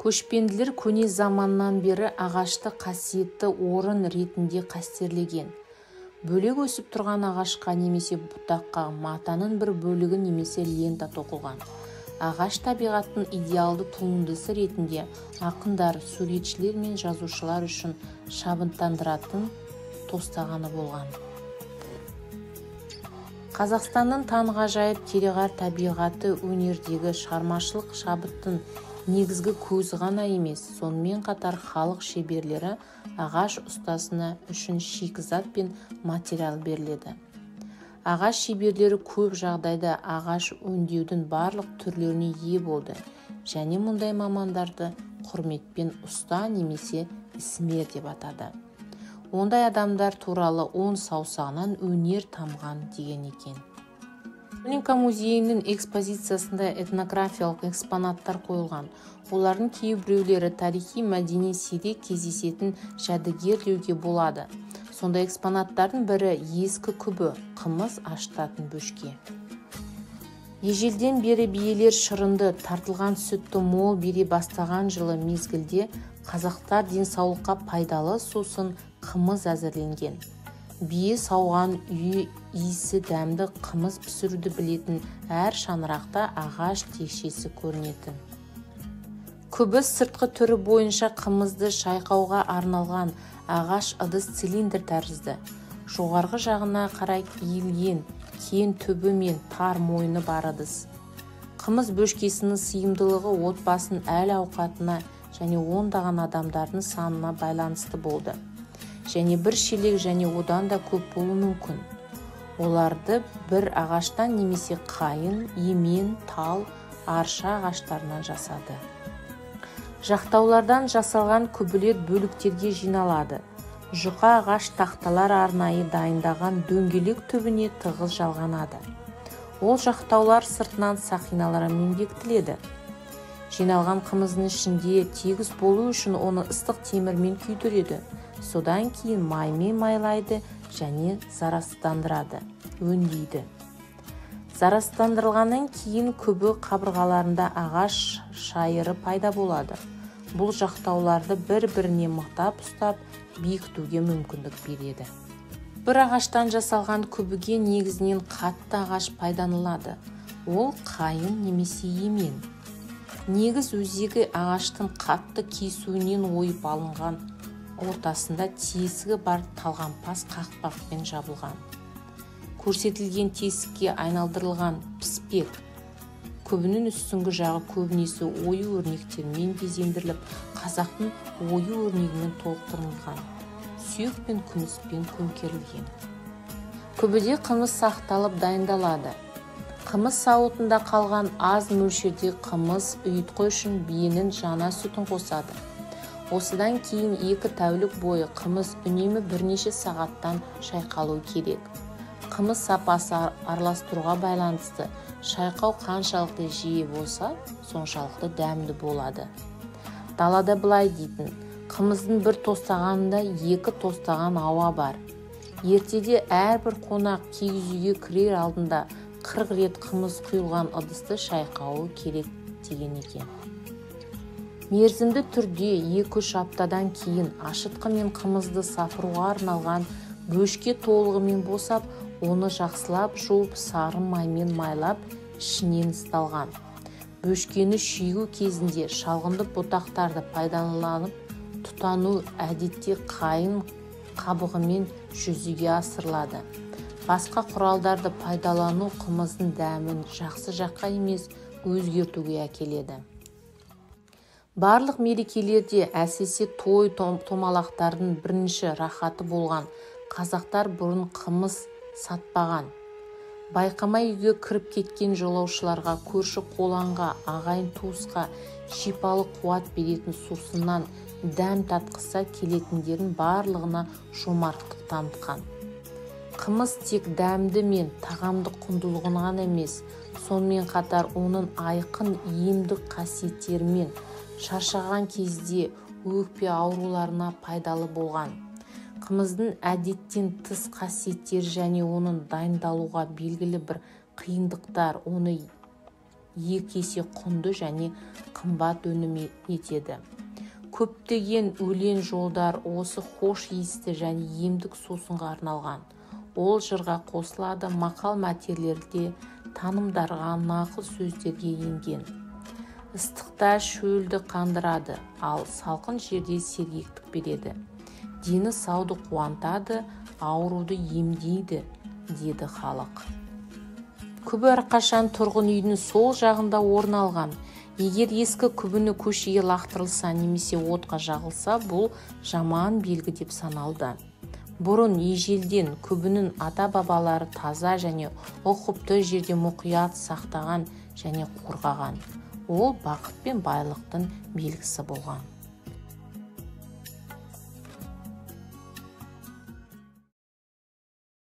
Көшпенділер көне заманнан бері ағашты қасиетті орын ретінде қастерлеген. Бөлек өсіп тұрған ағашқа немесе бұтаққа матаның бір бөлігі немесе лента тоқылған. Ағаш табиғаттың идеалды туындысы ретінде ақындар, суретшілер мен жазушылар үшін шабыттандыратын тостағаны болған. Қазақстанның таңғажайып кереғар табиғаты өнердегі шығармашылық шабыттың негізгі көзі ғана емес, сонымен қатар халық шеберлері, ағаш ұстасына үшін шикізат пен материал беріледі. Ағаш шеберлері көп жағдайда ағаш өңдеудің барлық түрлеріне ие болды және мұндай мамандарды құрметпен ұста немесе ісмер деп атады. Ондай адамдар туралы он саусағынан өнер тамған деген екен. Ярмолинка музейінің экспозициясында этнографиялық экспонаттар қойылған. Олардың кейбіреулері тарихи, мәдени сирек кездесетін жәдігер деуге болады. Сондай экспонаттардың бірі ескі күбі, қымыз ашытатын бөшке. Ежелден бері биелер шырынды, тартылған сүтті мол бере бастаған жылы мезгілде қазақтар денсаулыққа пайдалы сусын қымыз әзірленген. Бие сауған үй иісі дәмді қымыз пісіруді білетін әр шаңырақта ағаш текшесі көрінетін. Күбі сыртқы түрі бойынша қымызды шайқауға арналған ағаш ыдыс цилиндр тәрізді. Жоғарғы жағына қарай иілген, кең түбі мен тар мойны бар ыдыс. Қымыз бөшкесінің сыйымдылығы отбасының әл-ауқатына және ондаған адамдардың санына байланысты болды. Және бір шелек және одан да көп болуы мүмкін. Оларды бір ағаштан немесе қайын, емен, тал, арша ағаштарынан жасады. Жақтаулардан жасалған күбілер бөліктерге жиналады. Жұқа ағаш тақталар арнайы дайындаған дөңгелек түбіне тығыз жалғанады. Ол жақтаулар сыртынан сақиналармен бекітіледі. Жиналған қымыздың ішінде тегіс болу үшін оны ыстық темірмен күйдіреді. Содан кейін маймен майлайды және зарарсыздандырады, өңдейді. Зарарсыздандырылғаннан кейін күбі қабырғаларында ағаш шайыры пайда болады. Бұл жақтауларды бір-біріне мықтап ұстап, бекітуге мүмкіндік береді. Бір ағаштан жасалған күбіге негізінен қатты ағаш пайдаланылады. Ол қайын немесе емен. Негіз өзегі ағаштың қатты кесуінен ойып алынған, ортасында тесігі бар талғампаз қақпақпен жабылған. Көрсетілген тесікке айналдырылған піспек. Күбінің үстіңгі жағы көбінесе ою өрнектермен безендіріліп, қазақтың ою өрнегімен толықтырылған, сүйек пен күміспен көмкерілген. Күбіде қымыз сақталып дайындалады. Қымыз сауытында қалған аз мөлшерде қымыз ұйытқы үшін биенің жаңа сүтін қосады. Осыдан кейін 2 тәулік бойы қымыз үнемі бірнеше сағаттан шайқалу керек. Қымыз сапасы араластыруға байланысты. Шайқау қаншалықты жиі болса, соншалықты дәмді болады. Далада былай дейтін, қымыздың бір тостағанында 2 тостаған ауа бар. Ертеде әрбір қонақ киіз үйге кірер алдында 40 рет қымыз құйылған ыдысты шайқауы керек деген екен. Мерзімді түрде 2-3 аптадан кейін ашытқы мен қымызды сапыруға арналған бөшке толығымен босап, оны жақсылап жуып, сары маймен майлап, ішінен ысталған. Бөшкені шүйгу кезінде шалғынды бұтақтарды пайдаланып, тұтану әдетте қайын қабығымен жүзеге асырылады. Басқа құралдарды пайдалану қымыздың дәмін жақсы жаққа емес өзгертуге әкеледі. Барлық мерекелерде, әсіресе той томалақтардың бірінші рахаты болған қазақтар бұрын қымыз сатпаған. Байқамай үйге кіріп кеткен жолаушыларға, көрші қолаңға, ағайын туысқа шипалы қуат беретін сусыннан дәм татқысы келетіндердің барлығына жомарттық танытқан. Қымыз тек дәмді мен тағамдық құндылығын ғана емес, сонымен қатар оның айқын емдік қасиеттерімен шаршаған кезде өкпе ауруларына пайдалы болған. Қымыздың әдеттен тыс қасиеттері және оның дайындалуға белгілі бір қиындықтар оны 2 есе құнды және қымбат өнім етеді. Көптеген өлең жолдар осы хош иісті және емдік сусынға арналған. Ол жырға қосылады, мақал-мәтелдерге, танымдарға, нақыл сөздерге енген. Ыстықта шөлді қандырады, ал салқын жерде сергектік береді. Дені сауды қуантады, ауруды емдейді, деді халық. Күбі әрқашан тұрғын үйдің сол жағында орын алған. Егер ескі күбіні көшеге лақтырылса немесе отқа жағылса, бұл жаман белгі деп саналды. Бұрын ежелден күбінің ата-бабалары таза және ұқыпты жерде мұқият сақтаған және қорғаған. Ол бақыт пен байлықтың белгісі болған.